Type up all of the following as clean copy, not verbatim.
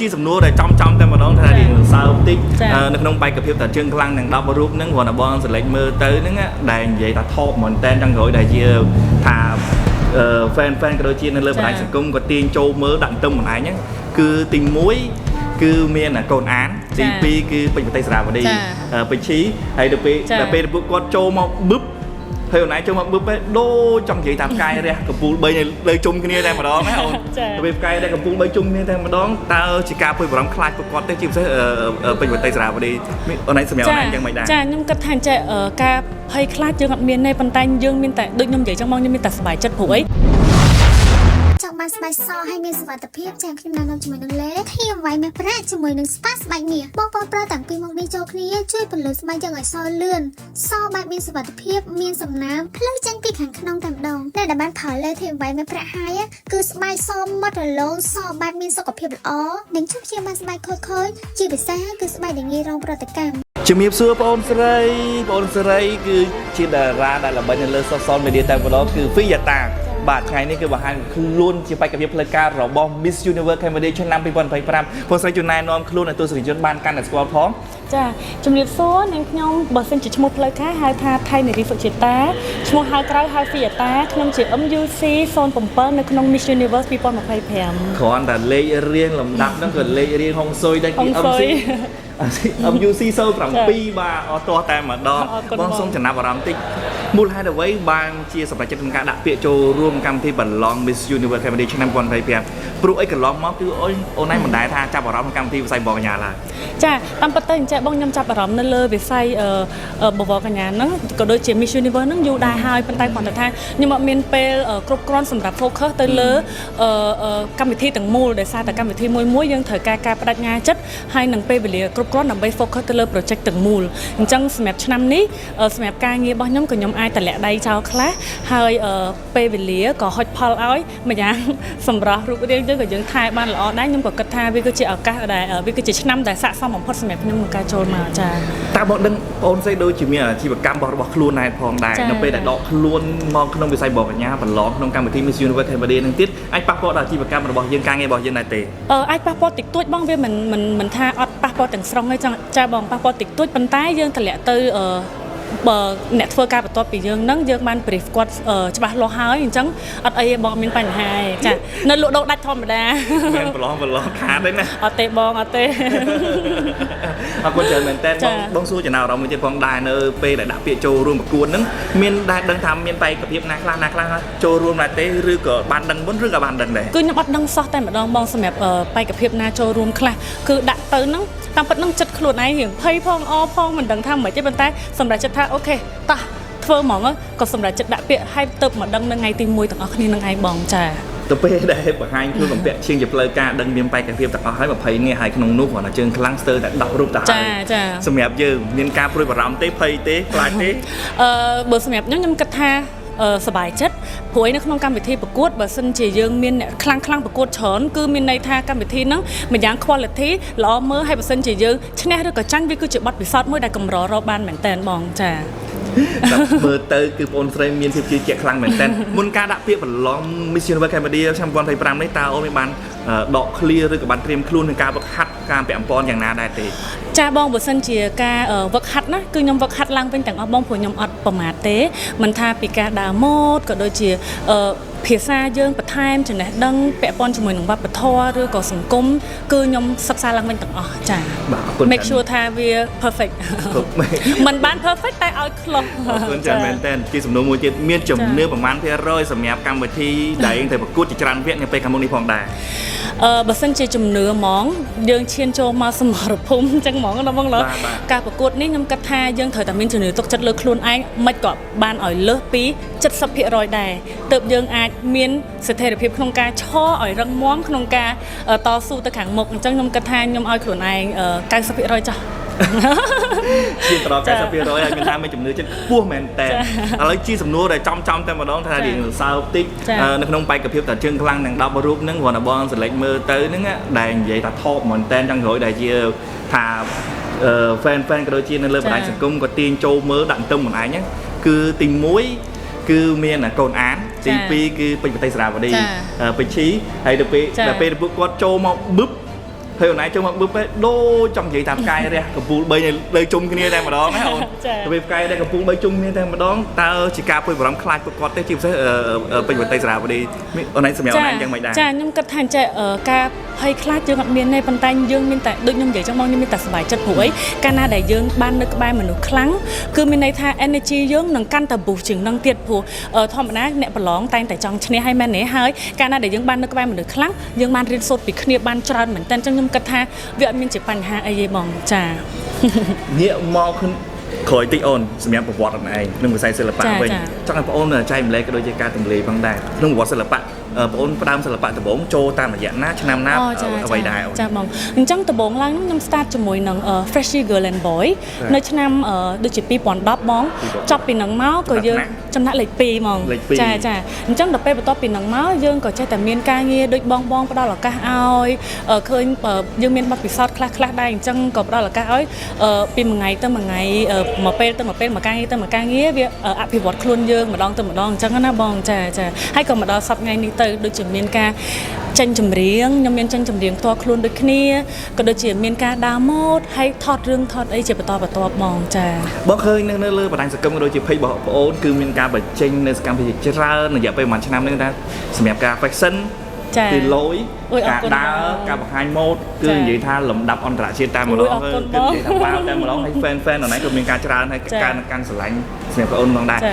ជាសំណួរដែលចំចំតែម្ដងថារៀងសើបន្តិច ចា៎ នៅក្នុងបេក្ខភាពតាជើងខ្លាំងទាំង10រូបហ្នឹងគ្រាន់តែបងស្រលេចមើលទៅហ្នឹងណាដែលនិយាយថាថបមែនតែនចង់ក្រោយដែលជាថា fan fan ក៏ដូចជានៅលើបណ្ដាញសង្គមក៏ទាញចូលមើលដាក់ទន្ទឹមខ្លួនឯងហ្នឹងគឺទី1គឺមានកូនអានទី2គឺពេជ្របតីសារាវឌី ចា៎ ពេជ្រឈីហើយដល់ពេល ចា៎ ដល់ពេលពួកគាត់ចូលមកបឹបហើយអូនឯងចូលមកបឹបឯងដូចចង់និយាយតាមផ្កាយរះកំពូល3នៅលើជុំគ្នាតែម្ដងណាអូន ចា៎ ទៅពេលផ្កាយរះកំពូល3ជុំគ្នាតែម្ដងតើជាការព្រួយបារម្ភខ្លាចពួកគាត់ទេជាពិសេសពេជ្របតីសារាវឌីមានអូនឯងសម្រាប់អូនឯងយ៉ាងម៉េចដែរ ចាខ្ញុំគិតថាចេះការភ័យខ្លាចយើងអត់មានទេប៉ុន្តែយើងមានតែដូចខ្ញុំនិយាយចឹងមកខ្ញុំមានតែសប្បាយចិត្តព្រោះអី ចង់បានស្បែកសហើយមានសុវត្ថិភាពចាខ្ញុំណែនាំជាមួយនឹងលេធៀមវ៉ៃមាសប្រាក់ជាមួយនឹងស្ប៉ាស្បែកមាសបងប្អូនប្រើតាំងពីមុខនេះចូលគ្នាជួយពន្លឺស្បែកយើងឲ្យសលឿនសបែបមានសុវត្ថិភាពមានសំណើមភ្លឺចេញពីខាងក្នុងតែម្ដងអ្នកដែលបានប្រើលេធៀមវ៉ៃមាសប្រាក់ហើយគឺស្បែកសម៉ត់រលោងសបែបមានសុខភាពល្អនិងជួបជាបានស្បែកខូចខូចជាពិសេសគឺស្បែកដែលងាយរងប្រតិកម្ម ជំរាបសួរបងអូនស្រីបងអូនស្រីគឺជាតារាដែលល្បីនៅលើ social media តែម្ដងគឺ Fiyata បាទថ្ងៃនេះគឺបង្ហាញខ្លួនជាបេក្ខភាពផ្លូវការរបស់ Miss Universe Cambodia ឆ្នាំ2025បងស្រីជួយណែនាំខ្លួនឲ្យទស្សនិកជនបានកាន់តែស្គាល់ផង ចាជំរាបសួរនាងខ្ញុំបើសិនជាឈ្មោះផ្លូវការហៅថាថៃនារីសុជាតាឈ្មោះហៅក្រៅហៅហ្វីយ៉ាតាខ្ញុំជា MUC 07នៅក្នុង Miss Universe 2025 គ្រាន់តែលេខរៀងលំដាប់ហ្នឹងក៏លេខរៀងហុងស៊ុយដែរគឺ ហុងស៊ុយ MUC 07បាទអត់ទាស់តែម្ដង អរគុណបង បងសូមចំណាប់អារម្មណ៍តិចមូលហេតុអ្វីបានជាសម្រេចចិត្តក្នុងការដាក់ពាក្យចូលរួមកម្មវិធីប្រឡង Miss Universe Cambodia ឆ្នាំ2025ព្រោះអីកន្លងមកគឺអូនអូនឯងមិនដែលថាចាប់អារម្មណ៍ក្នុងកម្មវិធីវិស័យបកញ្ញាឡើយ ចាតាមពិតទៅអញ្ចឹងបងខ្ញុំចាប់អារម្មណ៍នៅលើវិស័យអឺអឺបវរកញ្ញាហ្នឹងក៏ដូចជា Miss Universe ហ្នឹងយូរដែរហើយប៉ុន្តែគ្រាន់តែថាខ្ញុំអត់មានពេលគ្រប់គ្រាន់សម្រាប់ focus ទៅលើអឺអឺកម្មវិធីទាំងមូលដោយសារតែកម្មវិធីមួយមួយយើងត្រូវការការបដិញ្ញាចិត្តហើយនឹងពេលវេលាគ្រប់គ្រាន់ដើម្បី focus ទៅលើ project ទាំងមូលអញ្ចឹងសម្រាប់ឆ្នាំនេះសម្រាប់ការងាររបស់ខ្ញុំក៏ខ្ញុំអាចតម្លាក់ដៃចោលខ្លះហើយពេលវេលាក៏ហុចផលឲ្យម្យ៉ាងសម្រាប់រូបរាងយើងក៏យើងថែបានល្អដែរខ្ញុំក៏គិតថាវាគឺជាឱកាសដែលវាគឺជាឆ្នាំដែលស័ក្តិសមបំផុតសម្រាប់ខ្ញុំក្នុងការចូលមកចា៎ តើបងដឹងបងស្រីដូចជាមានអាជីវកម្មរបស់ខ្លួនដែរផងដែរ ចា៎ នៅពេលដែលដកខ្លួនមកក្នុងវិស័យបកញ្ញាប្រឡងក្នុងកម្មវិធី Miss Universe Cambodia នឹងទៀតអាចប៉ះពាល់ដល់អាជីវកម្មរបស់យើងការងាររបស់យើងដែរទេ អាចប៉ះពាល់តិចតួចបងវាមិនមិនមិនថាអត់ប៉ះពាល់ទាំងស្រុងទេចង់ចាបងប៉ះពាល់តិចតួចប៉ុន្តែយើងតម្លាក់ទៅបើអ្នកធ្វើការបន្ទាប់ពីយើងហ្នឹងយើងបាន brief គាត់ច្បាស់លាស់ហើយអញ្ចឹងអត់អីទេបងអត់មានបញ្ហាទេចានៅលក់ដូរដាច់ធម្មតា មិនប្រឡងប្រឡងខាតទេណា អត់ទេបងអត់ទេ អរគុណច្រើនមែនតើ ចា៎ បងបងសួរចំណាប់អារម្មណ៍មួយទៀតផងដែរនៅពេលដែលដាក់ពាក្យចូលរួមប្រកួតហ្នឹងមានដែលដឹងថាមានបេក្ខភាពណាខ្លះណាខ្លះចូលរួមដែរទេឬក៏បានដឹងមុនឬក៏បានដឹងដែរ គឺខ្ញុំអត់ដឹងសោះតែម្ដងបងសម្រាប់បេក្ខភាពណាចូលរួមខ្លះគឺដាក់ទៅហ្នឹងតាមពិតហ្នឹងចិត្តខ្លួនឯងរៀងភ័យផងអផងមិនដឹងថាមិនទេប៉ុន្តែសម្រាប់ចិត្តថាOK តោះធ្វើហ្មងក៏សម្រាប់ចិត្តដាក់ពាក្យឲ្យទៅមកដឹងនៅថ្ងៃទី1ទាំងអស់គ្នានឹងឯងបងចា ទៅពេលដែលបង្ហាញខ្លួនបំពាក់ឈៀងជាផ្លូវការដឹងមានបេក្ខភាពទាំងអស់ហើយ20នាក់ហើយក្នុងនោះគ្រាន់តែជើងខ្លាំងស្ទើរតែ10រូបទៅហើយ ចាចា សម្រាប់យើងមានការព្រួយបារម្ភទេភ័យទេខ្លាចទេ បើសម្រាប់ខ្ញុំខ្ញុំគិតថាសប្បាយចិត្តព្រោះឯនៅក្នុងកម្មវិធីប្រកួតបើសិនជាយើងមានអ្នកខ្លាំងខ្លាំងប្រកួតច្រើនគឺមានន័យថាកម្មវិធីហ្នឹងម្យ៉ាង quality ល្អមើលហើយបើសិនជាយើងឈ្នះឬក៏ចាញ់វាគឺជាបទពិសោធន៍មួយដែលកម្ររកបានមែនតើបងចា តែមើលទៅគឺបងស្រីមានភាពជឿជាក់ខ្លាំងមែនទែនមុនការដាក់ពាក្យប្រឡង Miss Universe Cambodia ឆ្នាំ2025នេះតើអូនមានបានដក clear ឬក៏បានត្រៀមខ្លួនក្នុងការវឹកហាត់ការពាក់អំព័ន្ធយ៉ាងណាដែរទេ ចាបងបើសិនជាការវឹកហាត់ណាគឺខ្ញុំវឹកហាត់ឡើងវិញទាំងអស់បងព្រោះខ្ញុំអត់ប្រមាទទេមិនថាពីការដើរម៉ូដក៏ដូចជាភាសាយើងបន្ថែមចំណេះដឹងពាក់ព័ន្ធជាមួយនឹងវប្បធម៌ឬក៏សង្គមគឺខ្ញុំសិក្សាឡើងវិញទាំងអស់ចា បាទអរគុណ make sure ថាវា perfect មិនបាន perfect តែឲ្យ close អរគុណច្រើនមែនទែនជាសំណួរមួយទៀតមានជំនឿប្រមាណភាគរយសម្រាប់កម្មវិធីដែលយើងត្រូវប្រកួតជាច្រើនវគ្គនាពេលខាងមុខនេះផងដែរ បើសិនជាជំនឿហ្មងយើងឈានចូលមកសមរភូមិអញ្ចឹងហ្មងណាបងឡើ បាទបាទ ការប្រកួតនេះខ្ញុំគិតថាយើងត្រូវតែមានជំនឿទុកចិត្តលើខ្លួនឯងមិនក៏បានឲ្យលើសពី70%ដែរទើបយើងអាចមានស្ថិរភាពក្នុងការឈរឲ្យរឹងមាំក្នុងការតស៊ូទៅខាងមុខអញ្ចឹងខ្ញុំគិតថាខ្ញុំឲ្យខ្លួនឯង90%ចុះ ជាត្រ ចា 90%ហើយមានថាមានជំនឿចិត្តខ្ពស់មែនតើឥឡូវជាសំណួរដែលចំចំតែម្ដងថា ចា រៀងសើបន្តិច ចា នៅក្នុងបេក្ខភាពតាជើងខ្លាំងទាំង10រូបហ្នឹងគ្រាន់តែបងស្រលេចមើលទៅហ្នឹងណាដែលនិយាយថាថបមែនតើចង់ក្រោយដែលជាថា fan fan ក៏ដូចជានៅលើបណ្ដាញសង្គមក៏ទាញចូលមើលដាក់ទន្ទឹមខ្លួនឯងហ្នឹងគឺទី1គឺមានកូនអានទី2គឺពេជ្របតីសារាវឌី ចា ពេជ្រឈីហើយដល់ពេល ចា ដល់ពេលពួកគាត់ចូលមកបឹប ហើយអូនឯងចូលមកបឺពេលដូចចង់និយាយតាមផ្កាយរះកំពូល3នៅលើជុំគ្នាតែម្ដងណាអូន ចា ទៅពេលផ្កាយរះកំពូល3ជុំគ្នាតែម្ដងតើជាការព្រួយបារម្ភខ្លាចពួកគាត់ទេជាពិសេសអឺអឺពេជ្រវតីសារាវឌីមានអូនឯងសម្រាប់អូនឯងយ៉ាងម៉េចដែរ ចាខ្ញុំគិតថាចេះការភ័យខ្លាចយើងអត់មានទេប៉ុន្តែយើងមានតែដូចខ្ញុំនិយាយចឹងបងខ្ញុំមានតែសប្បាយចិត្តព្រោះអីកាលណាដែលយើងបាននៅក្បែរមនុស្សខ្លាំងគឺមានន័យថា energy យើងនឹងកាន់តែ boost ជាងនឹងទៀតព្រោះធម្មតាអ្នកប្រឡងតែងតែចង់ឈ្នះហើយមែនទេហើយកាលណាដែលយើងបាននៅក្បែរមនុស្សខ្លាំងយើងបានរៀនសូត្រពីគ្នាបានច្រើនមែនតើអញ្ចឹងខ្ញុំគិតថាវាអត់មានជាបញ្ហាអីទេបងចា ងាកមកក្រោយតិចអូនសម្រាប់ប្រវត្តិអូនឯងក្នុងវិស័យសិល្បៈវិញ ចាចា ចង់ឲ្យបងអូនចែករំលែកក៏ដូចជាការទម្លាយផងដែរក្នុងប្រវត្តិសិល្បៈបងអូនផ្ដើមសិល្បៈដំបូងចូលតាមរយៈណាឆ្នាំណា អូចា អ្វីដែរអូន ចាបងអញ្ចឹងដំបូងឡើងខ្ញុំ start ជាមួយនឹង Freshie Girl and Boy នៅឆ្នាំដូចជា2010បងចប់ពីនឹងមកក៏យើងចំណាក់លេខ2ហ្មង លេខ2 ចាចាអញ្ចឹងដល់ពេលបន្ទាប់ពីនឹងមកយើងក៏ចេះតែមានការងារដូចបងបងផ្ដល់ឱកាសឲ្យឃើញយើងមានបទពិសោធន៍ខ្លះខ្លះដែរអញ្ចឹងក៏ផ្ដល់ឱកាសឲ្យពីមួយថ្ងៃទៅមួយថ្ងៃមួយពេលទៅមួយពេលមួយការងារទៅមួយការងារវាអភិវឌ្ឍខ្លួនយើងម្ដងទៅម្ដងអញ្ចឹងណាបងចាចាហើយក៏មកដល់សប្តាហ៍ថ្ងៃនេះទៅដូចជាមានការចេញចម្រៀងខ្ញុំមានចេញចម្រៀងផ្ទាល់ខ្លួនដូចគ្នាក៏ដូចជាមានការដើរម៉ូដហើយថតរឿងថតអីជាបន្តបន្ទាប់ហ្មងចា បងឃើញនៅលើបណ្ដាញសង្គមក៏ដូចជា page របស់បងអូនគឺមានការបញ្ចេញនៅសកម្មភាពជាច្រើនរយៈពេលប្រហែលឆ្នាំនេះថាសម្រាប់ការ fashion ចា គឺលយ អូយអរគុណ ការដើរ បង ការបង្ហាញម៉ូដគឺ ចា និយាយថាលំដាប់អន្តរជាតិតែម្ដ អូយ ង អរគុណ គឺនិយាយថា បង វ៉ាវតែម្ដងហើយ fan fan អនឡាញក៏មានការច្រើនហើយ ចា ការកាន់ស្រឡាញ់សម្រាប់បងអូនផងដែរ ចា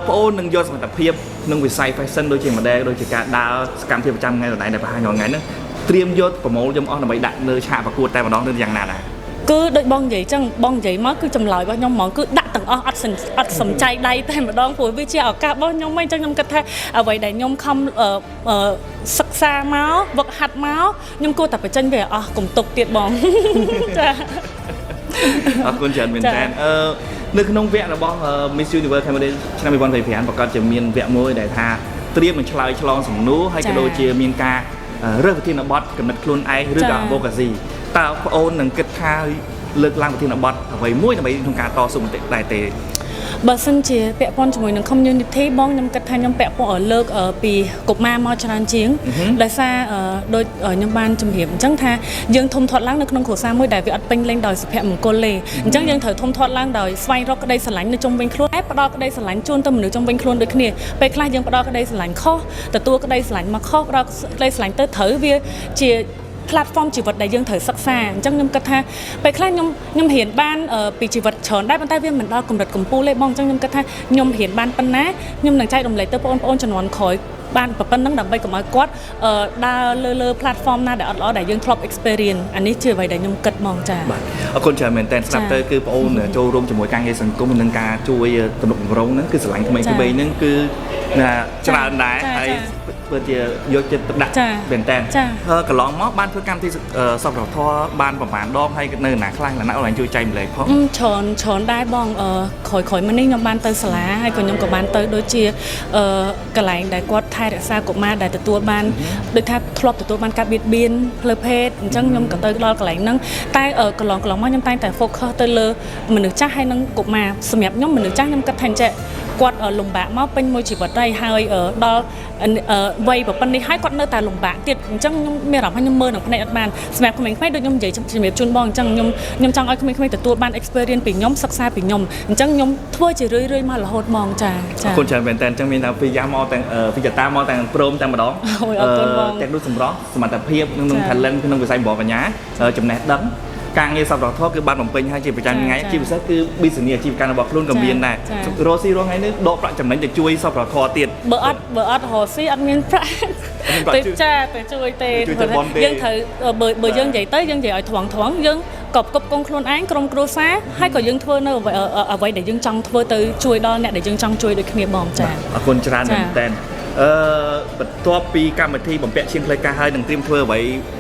បងអូននឹងយកសមត្ថភាពក្នុងវិស័យ fashion ដូចជា model ដូចជាការដើរសកម្មភាពប្រចាំថ្ងៃដដែលដែលបង្ហាញរាល់ថ្ងៃហ្នឹងត្រៀមយកប្រមូលយកមកអស់ដើម្បីដាក់លើឆាកប្រកួតតែម្ដងឬយ៉ាងណាដែរ គឺដូចបងនិយាយចឹងបងនិយាយមកគឺចម្លើយរបស់ខ្ញុំហ្មងគឺដាក់ទាំងអស់អត់សិនអត់សំចៃដៃតែម្ដងព្រោះវាជាឱកាសរបស់ខ្ញុំហ្នឹងចឹងខ្ញុំគិតថាអ្វីដែលខ្ញុំខំអឺអឺសិក្សាមកវឹកហាត់មកខ្ញុំគួរតែបញ្ចេញវាឲ្យអស់កុំទុកទៀតបង ចា អរគុណច្រើនមែន ចា តើនៅក្នុងវគ្គរបស់ Miss Universe Cambodia ឆ្នាំ2025ប្រកាសជាមានវគ្គមួយដែលថាត្រៀមនឹងឆ្លើយឆ្លងសំណួរហើយ ចា ក៏ដូចជាមានការរើសប្រធានបទកំណត់ខ្លួនឯងឬ ចា ក៏ advocacy តើប្អូននឹងគិតថាលើកឡើងប្រធានបទអ្វីមួយដើម្បីក្នុងការតស៊ូមតិដែរទេ បើសិនជាពាក់ព័ន្ធជាមួយនឹង community បងខ្ញុំគិតថាខ្ញុំពាក់ព័ន្ធឲ្យលើកពីកុមារមកច្រើនជាងដោយសារដូចខ្ញុំបានជំរាបអញ្ចឹងថាយើងធំធាត់ឡើងនៅក្នុងគ្រួសារមួយដែលវាអត់ពេញលេញដោយសុភមង្គលទេអញ្ចឹងយើងត្រូវធំធាត់ឡើងដោយស្វែងរកក្តីស្រឡាញ់នៅជុំវិញខ្លួនហើយផ្ដល់ក្តីស្រឡាញ់ជូនទៅមនុស្សជុំវិញខ្លួនដូចគ្នាពេលខ្លះយើងផ្ដល់ក្តីស្រឡាញ់ខុសទទួលក្តីស្រឡាញ់មកខុសផ្ដល់ក្តីស្រឡាញ់ទៅត្រូវវាជា platform ជីវិតដែលយើងត្រូវសិក្សាអញ្ចឹងខ្ញុំគិតថាពេលខ្លះខ្ញុំរៀនបានពីជីវិតច្រើនដែរប៉ុន្តែវាមិនដល់កម្រិតកំពូលទេបងអញ្ចឹងខ្ញុំគិតថាខ្ញុំរៀនបានប៉ុណ្ណាខ្ញុំនឹងចែករំលែកទៅបងប្អូនជំនាន់ក្រោយបានប៉ុណ្ណឹងដើម្បីកុំឲ្យគាត់ដើរលើ platform ណាដែលអត់ល្អដែលយើងធ្លាប់ experience អានេះជាអ្វីដែលខ្ញុំគិតហ្មងចា៎ បាទអរគុណច្រើនមែនតើស្ដាប់ ចា ទៅគឺបងអូនចូលរួមជាមួយការងារសង្គមនិងការជួយទំនុកបំរុងហ្នឹងគឺស្រឡាញ់ក្មេងៗ ចា ហ្នឹងគឺណាច្រើនដែរ ចា ហើយ ចា ធ្វើជាយកចិត្តទុកដាក់ ចា មែនតើ ចា កន្លងមកបានធ្វើកម្មវិធីសប្បុរសធម៌បានប្រហែលដងហើយនៅណាខ្លះណាអូនឯងជួយចែកម្លែកផង ច្រើនច្រើនដែរបងក្រោយក្រោយមកនេះខ្ញុំបានទៅសាលាហើយក៏ខ្ញុំក៏បានទៅដូចជាកន្លែងដែលគាត់ថែរក្សាកុមារដែលទទួលបានដូចថាធ្លាប់ទទួលបានការបៀតបៀនផ្លូវភេទអញ្ចឹងខ្ញុំក៏ទៅដល់កន្លែងហ្នឹងតែកន្លងមកខ្ញុំតែងតែ focus ទៅលើមនុស្សចាស់ហើយនិងកុមារសម្រាប់ខ្ញុំមនុស្សចាស់ខ្ញុំគិតថាអញ្ចេះគាត់លំបាកមកពេញមួយជីវិតហើយហើយដល់វ័យប៉ុណ្នេះហើយគាត់នៅតែលំបាកទៀតអញ្ចឹងខ្ញុំមានអារម្មណ៍ថាខ្ញុំមើលនឹងភ្នែកអត់បានសម្រាប់ក្មេងៗដូចខ្ញុំនិយាយជំរាបជូនបងអញ្ចឹងខ្ញុំចង់ឲ្យក្មេងៗទទួលបាន experience ពីខ្ញុំសិក្សាពីខ្ញុំអញ្ចឹងខ្ញុំធ្វើជារឿយៗមករហូតហ្មងចាចា អរគុណច្រើនមែនតើអញ្ចឹងមានថាពីយ៉ាមកទាំងពីចតាមកទាំងព្រមតែម្ដង អូយអរគុណបង ទាំងនោះសម្រស់សមត្ថភាពក្នុង ចា talent ក្នុងវិស័យបរិបញ្ញាចំណេះដឹងការងារសប្បុរសធម៌គឺបានបំពេញហើយជាប្រចាំថ្ងៃ ចា ជាពិសេសគឺ business អាជីវកម្មរបស់ខ្លួនក៏ ចា មានដែរ ចា រស់ស៊ីរស់ថ្ងៃនេះដកប្រាក់ចំណេញទៅជួយសប្បុរសធម៌ទៀត បើអត់រកស៊ីអត់មានប្រាក់ អត់មានប្រាក់ ទៅចាទៅជួយទេ ជួយទៅបន់ទេ យើងត្រូវបើយើងនិយាយទៅយើងនិយាយឲ្យត្រង់ត្រង់យើងក៏ផ្គប់ផ្គង់ខ្លួនឯងក្រុមគ្រួសារហើយក៏យើងធ្វើនៅអ្វីដែលយើងចង់ធ្វើទៅជួយដល់អ្នកដែលយើងចង់ជួយដូចគ្នាបងចា អរគុណច្រើន ចា មែនតើបន្ទាប់ពីកម្មវិធីបំពាក់ឈាមផ្លូវការហើយនឹងត្រៀមធ្វើអ្វី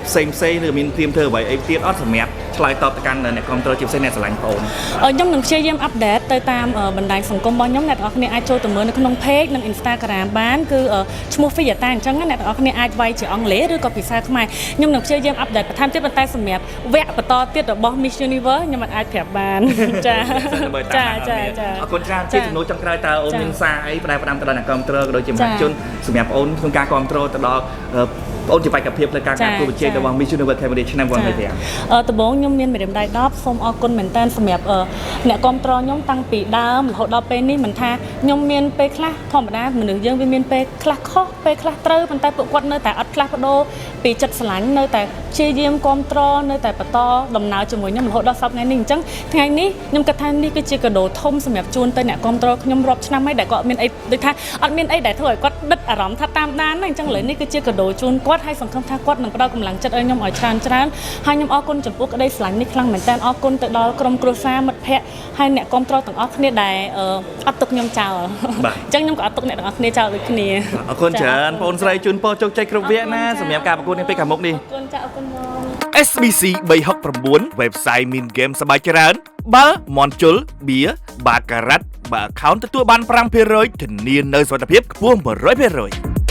ផ្សេងផ្សេងឬមានត្រៀមធ្វើអ្វីអីទៀតអត់សម្រាប់ឆ្លើយតបទៅកាន់អ្នកគ្រប់គ្រងជាពិសេសអ្នកស្រឡាញ់បងអូន ខ្ញុំនឹងព្យាយាម update ទៅតាមបណ្ដាញសង្គមរបស់ខ្ញុំអ្នកទាំងអស់គ្នាអាចចូលទៅមើលនៅក្នុង page និង Instagram បានគឺឈ្មោះ Fiyata អញ្ចឹងណាអ្នកទាំងអស់គ្នាអាចវាយជាអង់គ្លេសឬក៏ភាសាខ្មែរខ្ញុំនឹងព្យាយាម update បន្ថែមទៀតប៉ុន្តែសម្រាប់វគ្គបន្តទៀតរបស់ Miss Universe ខ្ញុំមិនអាចប្រាប់បាន ចា ដើម្បីតាម ចា ដាន ចាចា អរគុណច្រើនជាចំណូលចុងក្រោយតើអូន ចា មានសារអីផ្ដែផ្ដាំទៅដល់អ្នកគ្រប់គ្រងក៏ដូចជាម ចា ហាជនសម្រាប់អូនក្នុងការគ្រប់គ្រងទៅដល់ បងជាបេក្ខភាពផ្លូវការការប្រកួតប្រជែងរបស់ Miss Universe Cambodia ឆ្នាំ2025 ដំបូងខ្ញុំមានម្រាមដៃ10សូមអរគុណមែនតើសម្រាប់អ្នកគ្រប់គ្រងខ្ញុំតាំងពីដើមរហូតដល់ពេលនេះមិនថាខ្ញុំមានពេលខ្លះធម្មតាមនុស្សយើងវាមានពេលខ្លះខុសពេលខ្លះត្រូវប៉ុន្តែពួកគាត់នៅតែអត់ផ្លាស់ប្ដូរពីចិត្តស្រឡាញ់នៅតែព្យាយាមគ្រប់គ្រងនៅតែបន្តដំណើរជាមួយខ្ញុំរហូតដល់សប្តាហ៍ថ្ងៃនេះអញ្ចឹងថ្ងៃនេះខ្ញុំគិតថានេះគឺជាកាដូធំសម្រាប់ជូនទៅអ្នកគ្រប់គ្រងខ្ញុំរាប់ឆ្នាំហើយដែលគាត់អត់មានអីដូចថាអត់មានអីដែលធ្វើឲ្យគាត់ដិតអារម្មណ៍ថាតាមដានណាអញ្ចឹងឥឡូវនេះគឺជាកាដូជូនគាត់ហើយសង្ឃឹមថាគាត់នឹងផ្ដល់កម្លាំងចិត្តឲ្យខ្ញុំឲ្យច្រើនច្រើនហើយខ្ញុំអរគុណចំពោះក្តីស្រឡាញ់នេះខ្លាំងមែនទែនអរគុណទៅដល់ក្រុមគ្រួសារមិត្តភ័ក្តិហើយអ្នកគ្រប់គ្រងទាំងអស់គ្នាដែលអត់ទុកខ្ញុំចោល បាទ អញ្ចឹងខ្ញុំក៏អត់ទុកអ្នកទាំងអស់គ្នាចោលដូចគ្នា អរគុណច្រើនបងស្រីជូនពរជោគជ័យគ្រប់វគ្គណាសម្រាប់ការប្រកួតនេះពេលខាងមុខនេះ អរគុណចាអរគុណបង SBC 369 website មានហ្គេមសប្បាយច្រើន បាល់មន់ជុលបៀបាការ៉ាត់បើ account ទទួលបាន5%ធានានៅសុវត្ថិភាពខ្ពស់100%។